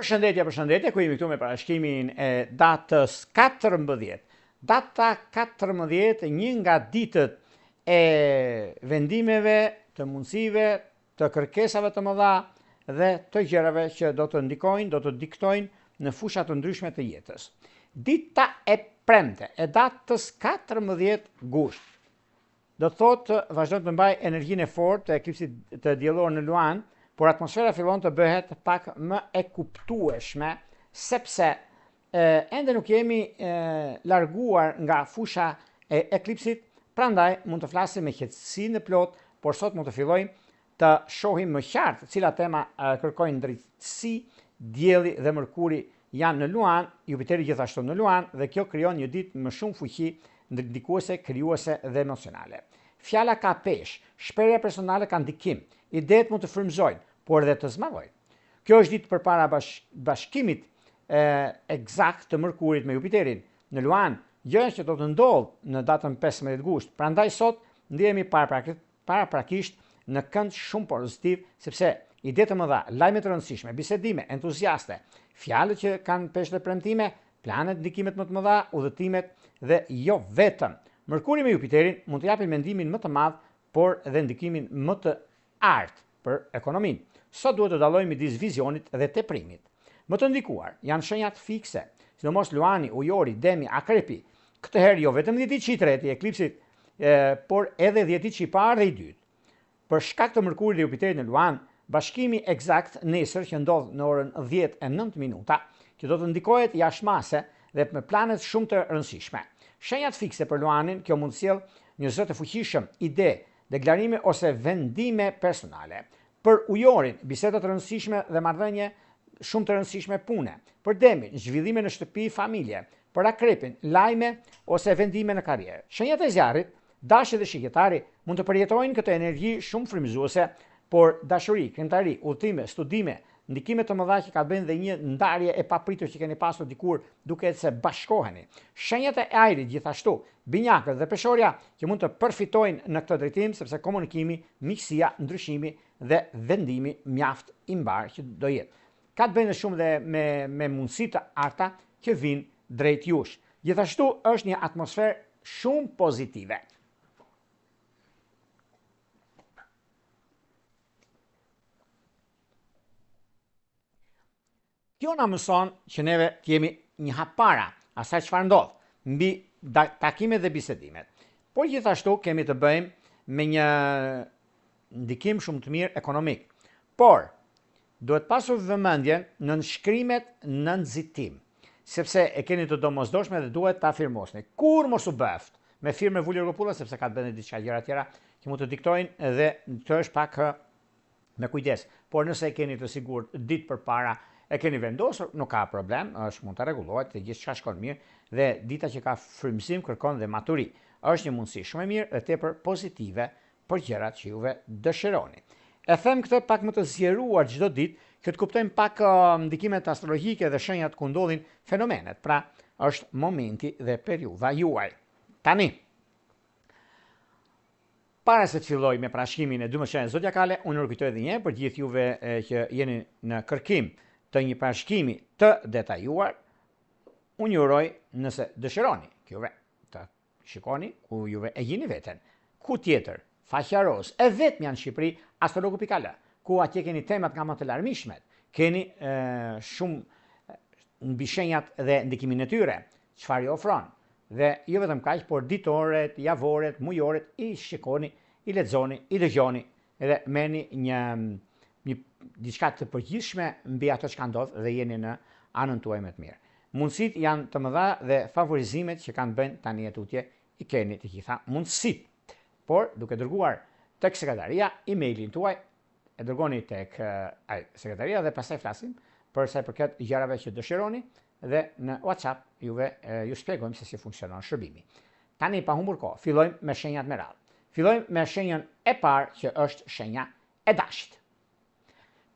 Përshëndetje, përshëndetje, ku jemi këtu me parashikimin e datës 14. Data 14, një nga ditët e vendimeve, të mundësive, të kërkesave të mëdha dhe të gjërave që do të ndikojnë, do të diktojnë në fusha të ndryshme të jetës. Dita e premte e datës 14 gusht. Do të thotë vazhdon të mbajë energjinë e fortë të eklipsit të diellor në Luan, por atmosfera fillon të bëhet pak më e kuptueshme sepse e, ende nuk jemi e, larguar nga fusha e eklipsit, prandaj mund të flasim me qetësi në plot, por sot mund të fillojmë të shohim më qartë cilat tema kërkojnë drejtësi, Dielli dhe Mërkuri janë në Luan, Jupiteri gjithashtu në Luan dhe kjo krijon një ditë më shumë fuqi ndikuese, krijuese dhe emocionale. Fjala ka peshë, shprehja personale ka ndikim, idetë mund të frymëzojnë, por edhe të zmadhojnë. Kjo është ditë përpara bash, bashkimit e, eksakt të Mërkurit me Jupiterin në Luan, gjë që do të ndodhë në datën 15 gusht. Prandaj sot ndihemi paraprakisht në kënd shumë pozitiv, sepse ide të mëdha, lajme të rëndësishme, bisedime, entuziaste, fjalët që kanë peshë dhe premtime, planet, ndikimet më të mëdha, udhëtimet dhe jo vetëm. Mërkuri me Jupiterin mund të japin mendimin më të madh, por dhe ndikimin më të artë për ekonominë. Sot duhet të dallojmë midis vizionit dhe teprimit. Më të ndikuar janë shenjat fikse, sidomos Luani, Ujori, Demi, Akrepi. Këtë herë jo vetëm dhjetëdishi i tretë i eklipsit, e, por edhe dhjetëdishi i parë dhe i dytë. Për shkak të Mërkurit dhe Jupiterit në Luan, bashkimi eksakt nesër që ndodh në orën 10 e 9 minuta, që do të ndikohet jashtë mase dhe me planet shumë të rëndësishme. Shenjat fikse për Luanin, kjo mund të sjellë një zë të fuqishëm, ide, deklarime ose vendime personale. Për Ujorin, biseda të rëndësishme dhe marrëdhënie shumë të rëndësishme pune. Për Demin, zhvillime në shtëpi, familje. Për Akrepin, lajme ose vendime në karrierë. Shenjat e zjarrit, Dashi dhe Shigjetari mund të përjetojnë këtë energji shumë frymëzuese, por dashuri, krijimtari, udhëtime, studime, ndikime të mëdha që ka të bëjnë dhe një ndarje e papritur që keni pasur dikur, duket se bashkoheni. Shenjat e ajrit gjithashtu, Binjakët dhe Peshorja që mund të përfitojnë në këtë drejtim sepse komunikimi, miqësia, ndryshimi dhe vendimi mjaft i mbarë që do jetë. Ka të bëjnë shumë dhe me me mundësi të arta që vijnë drejt jush. Gjithashtu është një atmosferë shumë pozitive. Kjo na mëson që neve të jemi një hap para asaj çfarë ndodh mbi takimet dhe bisedimet. Por gjithashtu kemi të bëjmë me një ndikim shumë të mirë ekonomik. Por duhet pasur vëmendjen nënshkrimet në nxitim, sepse e keni të domosdoshme dhe duhet ta firmosni. Kur mos u bëft me firmë vulë Rropulla sepse ka të bëjë diçka gjëra tjera që mund të diktojnë dhe kjo është pak me kujdes, por nëse e keni të sigurt ditë përpara e keni vendosur, nuk ka problem, është mund të rregullohet dhe gjithçka shkon mirë dhe dita që ka frymëzim kërkon dhe maturi. Është një mundësi shumë e mirë dhe tepër pozitive për gjërat që juve dëshironi. E them këtë pak më të zgjeruar çdo ditë që të kuptojmë pak ndikimet astrologjike dhe shenjat ku ndodhin fenomenet. Pra, është momenti dhe periudha juaj. Tani, Para se të filloj me parashikimin e 12 shenjave zodiakale, unë ju rikujtoj edhe një herë për gjithë juve që jeni në kërkim të një parashikimi të detajuar, unë ju uroj nëse dëshironi që juve të shikoni ku juve e gjeni veten. Ku tjetër? Faqja rozë, e vetmja në Shqipëri, astrologu.al, ku atje keni temat nga më të larmishmet, keni e, shumë mbi shenjat dhe ndikimin e tyre, çfarë ju ofron, Dhe jo vetëm kaq, por ditoret, javoret, mujoret i shikoni, i lexoni, i dëgjoni dhe merrni një një diçka të përgjithshme mbi ato çka ndodh dhe jeni në anën tuaj më të mirë. Mundësitë janë të mëdha dhe favorizimet që kanë të bëjnë tani e tutje i keni të gjitha mundësitë. Por duke dërguar tek sekretaria emailin tuaj e dërgoni tek ai sekretaria dhe pastaj flasim për sa i përket gjërave që dëshironi dhe në WhatsApp juve ju shpjegojmë se si funksionon shërbimi. Tani pa humbur kohë, fillojmë me shenjat me radhë. Fillojmë me shenjën e parë që është shenja e dashit.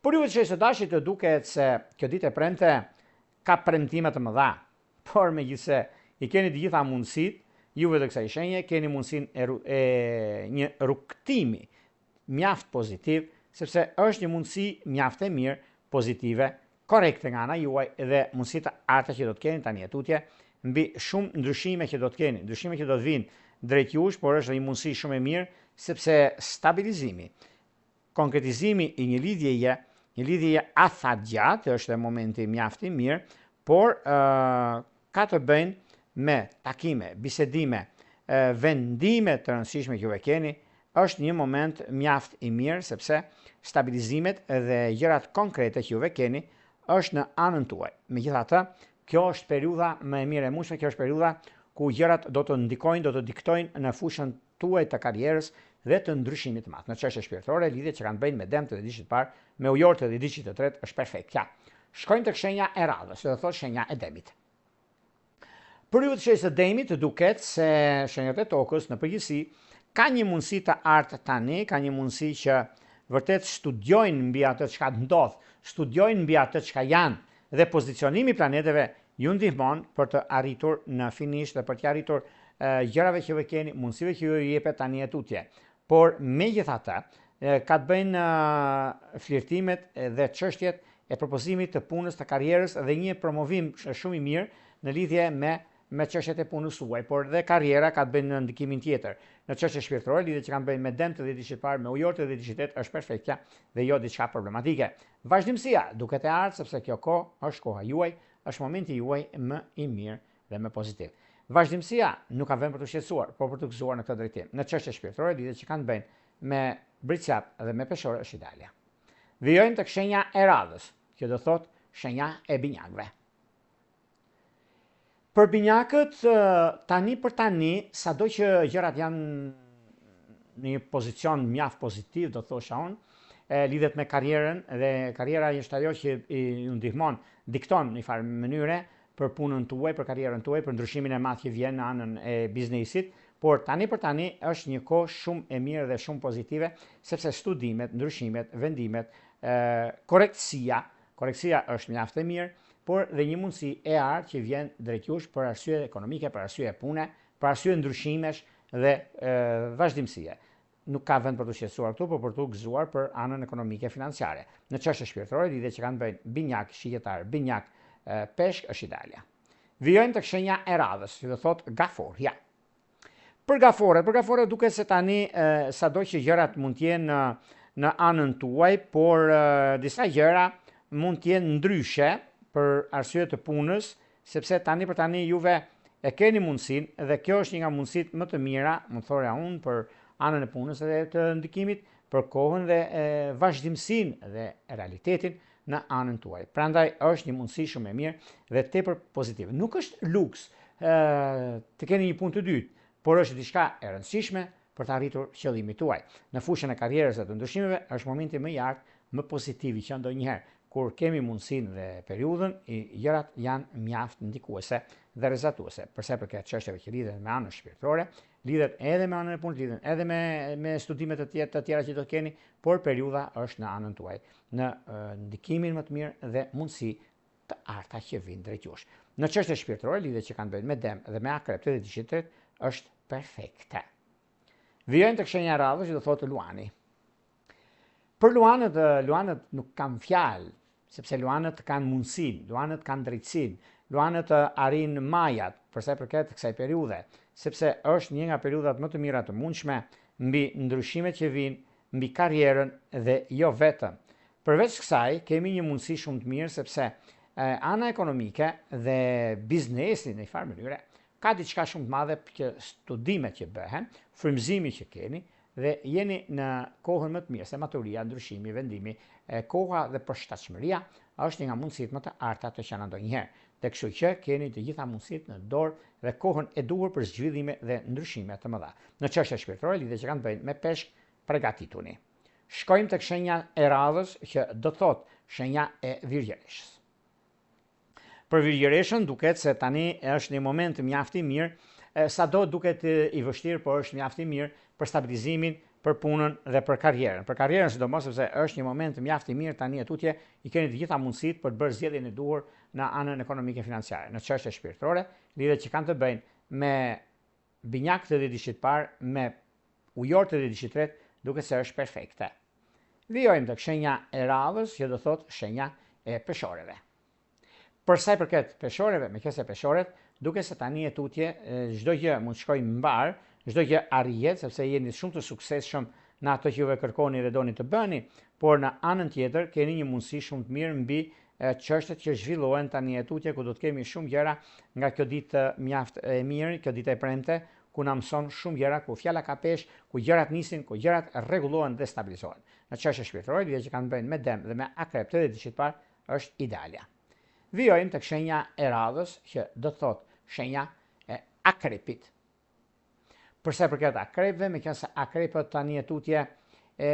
Për juve të shenjës së dashit të duket se kjo ditë e premte ka premtime të mëdha, por megjithëse i keni të gjitha mundësitë, juve të kësaj shenje keni mundësinë e, e një rrugëtimi mjaft pozitiv, sepse është një mundësi mjaft e mirë pozitive. korrekte nga ana juaj dhe mundësi të arta që do të keni tani e tutje mbi shumë ndryshime që do të keni, ndryshime që do të vijnë drejt jush, por është një mundësi shumë e mirë sepse stabilizimi, konkretizimi i një lidhjeje, një lidhjeje afatgjatë, është momenti mjaft i mirë, por uh, ka të bëjnë me takime, bisedime, vendime të rëndësishme që juve keni, është një moment mjaft i mirë sepse stabilizimet dhe gjërat konkrete që juve keni është në anën tuaj. Megjithatë, kjo është periudha më e mirë e mundshme, kjo është periudha ku gjërat do të ndikojnë, do të diktojnë në fushën tuaj të karrierës dhe të ndryshimit të madh. Në çështje shpirtërore, lidhjet që kanë të bëjnë me dem të dhjetëditëshit të parë, me ujor të dhjetëditëshit të tretë është perfekt. Ja. Shkojmë tek shenja e radhës, që do thotë shenja e demit. Për ju të shenjës së demit duket se shenjat e tokës në përgjithësi ka një mundësi të artë tani, ka një mundësi që vërtet studiojnë mbi atë çka ndodh, studiojnë mbi atë çka janë dhe pozicionimi i planeteve ju ndihmon për të arritur në finish dhe për të arritur gjërave që ju keni, mundësive që ju jepet tani e tutje. Por megjithatë, ka të bëjnë flirtimet dhe çështjet e propozimit të punës, të karrierës dhe një promovim shumë i mirë në lidhje me me çështjet e punës suaj, por dhe karriera ka të bëjë në ndikimin tjetër. Në çështje shpirtërore, lidhjet që kanë të bëjnë me dem të dhjetëditëshit të parë, me ujor të dhjetëditëshit të tretë është perfektja dhe jo diçka problematike. Vazhdimësia duket e artë sepse kjo kohë është koha juaj, është momenti juaj më i mirë dhe më pozitiv. Vazhdimësia nuk ka vend për t'u shqetësuar, por për t'u gëzuar në këtë drejtim. Në çështje shpirtërore, lidhjet që kanë të bëjnë me bricjap dhe me peshore është idealja. Vijojmë tek shenja e radhës, që do thotë shenja e binjakëve. Për binjakët, tani për tani, sado që gjërat janë në një pozicion mjaft pozitiv, do thosha unë, e, lidhet me karrierën dhe karriera është ajo që ju ndihmon, dikton në një farë mënyre për punën tuaj, për karrierën tuaj, për ndryshimin e madh që vjen në anën e biznesit, por tani për tani është një kohë shumë e mirë dhe shumë pozitive, sepse studimet, ndryshimet, vendimet, ë korrektësia, korrektësia është mjaft e mirë, por dhe një mundësi e artë që vjen drejt jush për arsye ekonomike, për arsye pune, për arsye ndryshimesh dhe e, vazhdimësie. Nuk ka vend për t'u shqetësuar këtu, por për t'u gëzuar për anën ekonomike financiare. Në çështje shpirtërore, lidhjet që kanë të bëjnë binjak, shigjetar, binjak, peshk është idealja. Vijojmë tek shenja e radhës, që do thotë gaforja. Për gaforret, për gaforret duket se tani sado që gjërat mund të jenë në në anën tuaj, por disa gjëra mund të jenë ndryshe për arsye të punës, sepse tani për tani juve e keni mundësinë dhe kjo është një nga mundësitë më të mira, mund të thoja unë, për anën e punës dhe të ndikimit për kohën dhe e, vazhdimësinë dhe realitetin në anën tuaj. Prandaj është një mundësi shumë e mirë dhe tepër pozitive. Nuk është luks e, të keni një punë të dytë, por është diçka e rëndësishme për të arritur qëllimin tuaj. Në fushën e karrierës dhe të ndryshimeve është momenti më i artë, më pozitiv i qenë ndonjëherë, kur kemi mundësinë dhe periudhën, i gjërat janë mjaft ndikuese dhe rrezatuese. Për sa i përket çështjeve që lidhen me anën shpirtërore, lidhet edhe me anën e punës, lidhen edhe me me studime të tjera, të tjera që do të keni, por periudha është në anën tuaj, në ndikimin më të mirë dhe mundësi të arta që vijnë drejt jush. Në çështje shpirtërore, lidhjet që kanë të bëjnë me dem dhe me akrep të dhjetëditëshit të tretë është perfekte. Vijojmë tek shenja e radhës që do thotë Luani. Për Luanët, Luanët nuk kam fjalë, sepse Luanët kanë mundësinë, Luanët kanë drejtësinë, Luanët arrijnë majat për sa i përket kësaj periudhe, sepse është një nga periudhat më të mira të mundshme mbi ndryshimet që vijnë, mbi karrierën dhe jo vetëm. Përveç kësaj, kemi një mundësi shumë të mirë sepse ana ekonomike dhe biznesi në një farë mënyre ka diçka shumë të madhe që studimet që bëhen, frymëzimi që keni dhe jeni në kohën më të mirë se maturia, ndryshimi, vendimi, koha dhe përshtatshmëria është një nga mundësitë më të arta të qena ndonjëherë. Dhe kështu që keni të gjitha mundësitë në dorë dhe kohën e duhur për zhvillime dhe ndryshime të mëdha. Në çështje shpirtërore, lidhje që kanë të bëjnë me peshk, përgatituni. Shkojmë tek shenja e radhës që do të thotë shenja e Virgjëreshës. Për Virgjëreshën duket se tani është një moment mjaft i mirë, sado duket i vështirë, por është mjaft i mirë për stabilizimin, për punën dhe për karrierën. Për karrierën sidomos sepse është një moment mjaft i mirë tani e tutje, i keni të gjitha mundësitë për të bërë zgjedhjen e duhur në anën ekonomike financiare. Në çështje shpirtërore, lidhjet që kanë të bëjnë me Binjak të dhjetëditëshit të parë me Ujor të dhjetëditëshit të tretë duket se është perfekte. Vijojmë tek shenja e radhës që do thotë shenja e peshoreve. Për sa i përket peshoreve, meqenëse peshoret, duket se tani e tutje çdo gjë mund të shkojë mbarë, çdo gjë arrihet sepse jeni shumë të suksesshëm në ato që juve kërkoni dhe doni të bëni, por në anën tjetër keni një mundësi shumë të mirë mbi çështjet që zhvillohen tani e tutje ku do të kemi shumë gjëra nga kjo ditë mjaft e mirë, kjo ditë e premte, ku na mëson shumë gjëra, ku fjala ka peshë, ku gjërat nisin, ku gjërat rregullohen dhe stabilizohen. Në çështje shpirtërore, lidhje që kanë të bëjnë me dem dhe me akrep të dhjetëditëshit të parë, është idealja. Vijojmë tek shenja e radhës që do të thotë shenja e akrepit. Për sa i përket akrepëve, meqenëse akrepët tani e tutje e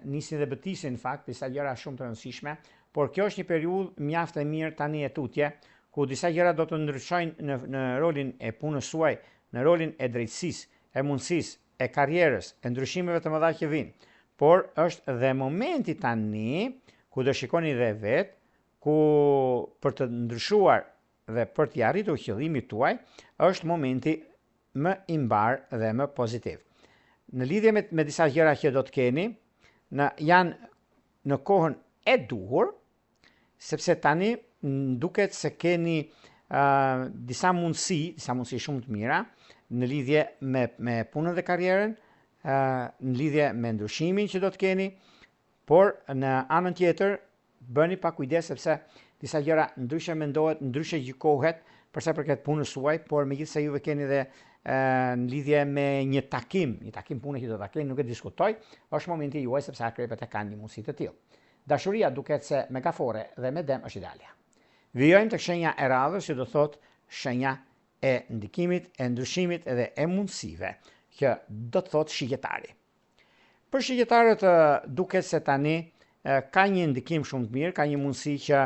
nisin dhe bëtisin në fakt disa gjëra shumë të rëndësishme, por kjo është një periudhë mjaft e mirë tani e tutje, ku disa gjëra do të ndryshojnë në në rolin e punës suaj, në rolin e drejtësisë, e mundësisë, e karrierës, e ndryshimeve të mëdha që vijnë. Por është dhe momenti tani ku do shikoni dhe vetë ku për të ndryshuar dhe për t'i arritur qëllimit tuaj, është momenti më i mbarë dhe më pozitiv. Në lidhje me, me disa gjëra që do të keni, në, janë në kohën e duhur, sepse tani duket se keni uh, disa mundësi, disa mundësi shumë të mira në lidhje me me punën dhe karrierën, uh, në lidhje me ndryshimin që do të keni, por në anën tjetër bëni pak kujdes sepse disa gjëra ndryshe mendohet, ndryshe gjykohet për sa i përket punës suaj, por megjithëse juve keni dhe në lidhje me një takim, një takim pune që do ta keni, nuk e diskutoj, është momenti juaj sepse akrepët e kanë një mundësi të tillë. Dashuria duket se me gaforre dhe me dem është idealja. Vijojmë tek shenja e radhës që do thotë shenja e ndikimit, e ndryshimit edhe e mundësive, që do të thotë shigjetari. Për shigjetarët duket se tani ka një ndikim shumë të mirë, ka një mundësi që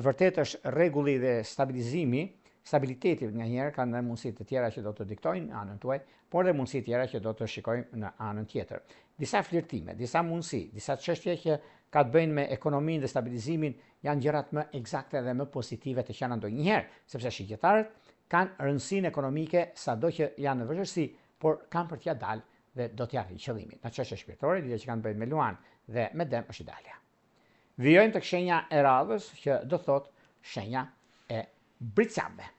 vërtet është rregulli dhe stabilizimi, stabiliteti nganjëherë kanë dhe mundësi të tjera që do të diktojnë në anën tuaj, por dhe mundësi të tjera që do të shikojmë në anën tjetër. Disa flirtime, disa mundësi, disa çështje që ka të bëjnë me ekonominë dhe stabilizimin janë gjërat më ekzakte dhe më pozitive të qena ndonjëherë, sepse shigjetarët kanë rëndësinë ekonomike sado që janë në vështirësi, por kanë për t'ia dalë dhe do t'ia arrijnë qëllimit. Në çështje shpirtërore, lidhje që kanë të bëjnë me luan dhe me dem është idealja. Vijojmë tek shenja e radhës që do thotë shenja e bricjapëve.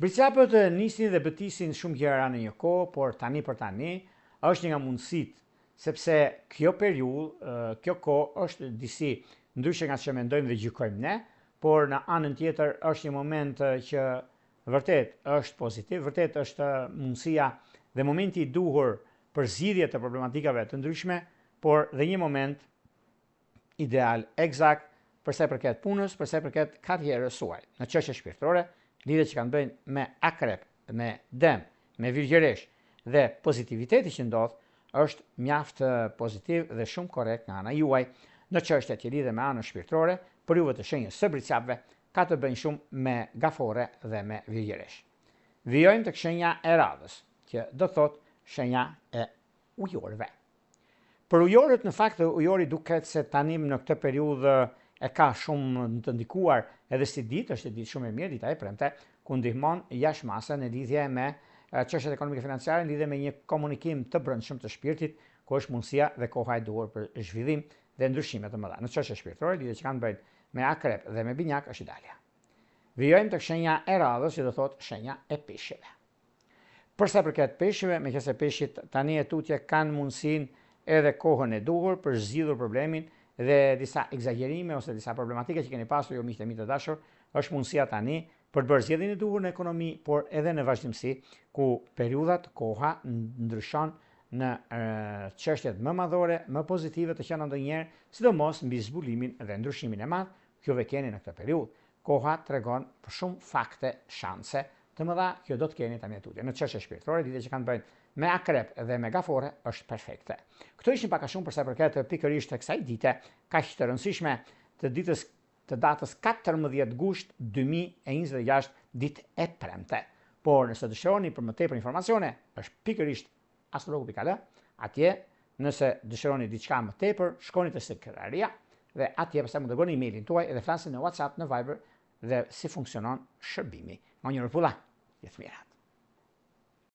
Bricjapët nisin dhe bëtisin shumë gjëra në një kohë, por tani për tani është një nga mundësitë, sepse kjo periudhë, kjo kohë është disi ndryshe nga ç'e mendojmë dhe gjykojmë ne, por në anën tjetër është një moment që vërtet është pozitiv, vërtet është mundësia dhe momenti i duhur për zgjidhje të problematikave të ndryshme, por dhe një moment ideal ekzakt për sa i përket punës, për sa i përket karrierës suaj. Në çështje shpirtërore, lidhjet që kanë të bëjnë me akrep, me dem, me virgjëreshë dhe pozitiviteti që ndodh është mjaft pozitiv dhe shumë korrekt nga ana juaj. Në çështjet që lidhen me anën shpirtërore, për juve të shenjës së bricjapëve, ka të bëjnë shumë me gaforre dhe me virgjëreshë. Vijojmë tek shenja e radhës, që do thotë shenja e ujorëve. Për ujorët në fakt ujori duket se tanimë në këtë periudhë e ka shumë të ndikuar edhe si ditë, është ditë shumë e mirë, dita e premte, ku ndihmon jashtë mase në lidhje me çështjet ekonomike financiare, në lidhje me një komunikim të brendshëm të shpirtit, ku është mundësia dhe koha e duhur për zhvillim dhe ndryshime të mëdha. Në çështje shpirtërore, lidhje që kanë të bëjnë me akrep dhe me binjak është idealja. Vijojmë tek shenja e radhës që do thotë shenja e peshqve. Për sa i përket peshqve, meqenëse peshqit tani e tutje kanë mundësinë edhe kohën e duhur për zgjidhur problemin dhe disa ekzagjerime ose disa problematika që keni pasur ju miqtë e mi të dashur, është mundësia tani për të bërë zgjedhjen e duhur në ekonomi, por edhe në vazhdimësi, ku periudhat, koha ndryshon në çështjet më madhore, më pozitive të qena ndonjëherë, sidomos mbi zbulimin dhe ndryshimin e madh që juve keni në këtë periudhë. Koha tregon për shumë fakte, shanse të mëdha që do të keni tani e tutje. Në çështje shpirtërore, lidhje që kanë të bëjnë me akrep dhe me gaforre është perfekte. Këto ishin pak a shumë për sa i përket pikërisht kësaj dite kaq të rëndësishme të ditës të datës 14 gusht 2026, ditë e premte. Por nëse dëshironi për më tepër informacione, është pikërisht astrologu.al, atje nëse dëshironi diçka më tepër, shkoni te sekretaria dhe atje pastaj mund të dërgoni emailin tuaj dhe flasim në WhatsApp, në Viber dhe si funksionon shërbimi. Nga një rëpulla, gjithë mirat.